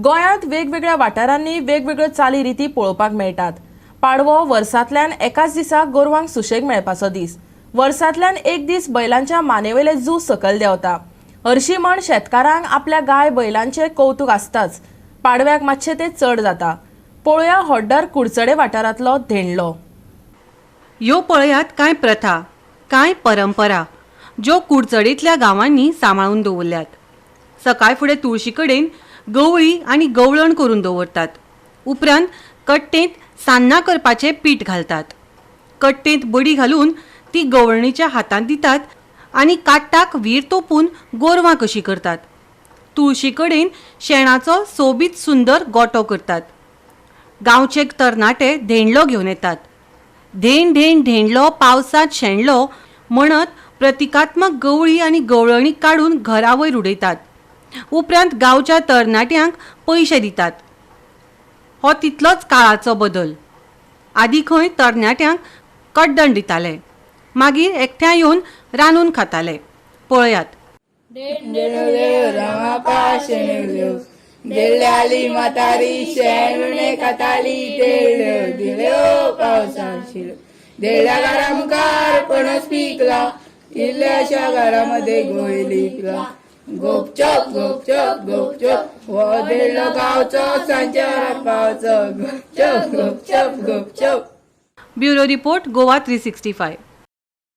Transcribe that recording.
गोंयांत वेगवेगळ्या वाठारांनी वेगवेगळ्यो चालीरिती पळोवपाक मेळटात. पाडवो वर्सांतल्यान एकाच दिसा गोरवांक सुशेग मेळपाचो दीस. वर्सांतल्यान एक दीस बैलांच्या मानेवयले जू सकयल देंवता. हरशी म्हण शेतकारांक आपल्या गाय बैलांचें कौतूक आसताच. पाडव्याक मातशें तें चड जाता. पळोवया होड्डर कुडचडे वाठारांतलो धेंडलो. ह्यो पळयात कांय प्रथा, कांय परंपरा ज्यो कुडचडेंतल्या गांवांनी सांबाळून दवरल्यात. सकाळ फुडें तुळशी कडेन गवळी आनी गवळण करून दवरतात. उपरांत कट्टेंत सान्नां करपाचें पीठ घालतात. कट्टेंत बडी घालून ती गवळणीच्या हातांत दितात आनी काट्टाक व्हीर तोपून गोरवां कशीं करतात. तुळशी कडेन शेणाचो सोबीत सुंदर गोटो करतात. गांवचे तरणाटे धेंडलो घेवन येतात. धेण धेण धेंडलो पावसांत शेणलो म्हणत प्रतिकात्मक गवळी आनी गवळणी काडून घरा वयर उडयतात. उपरांत गांवच्या तरणाट्यांक पयशे दितात. हो तितलोच काळाचो बदल. आदीं खंय तरणाट्यांक कड्डण दिताले, मागीर एकठांय येवन रांदून खाताले. पळयात. रामापा शेणल्यो गेल्ल्याली म्हातारी शेणणे खाताली देळ्यो दिल्यो पावसान शिल्यो देळ्या घरा मुखार पणस पिकला इल्ल्याशा घरामध्ये गोय लिपला गोपचप गोपचप गोपचप हो देडलो गांवचो सांच्या पावचो गोपचप गोपचप गोपचप. Bureau report, Goa 365.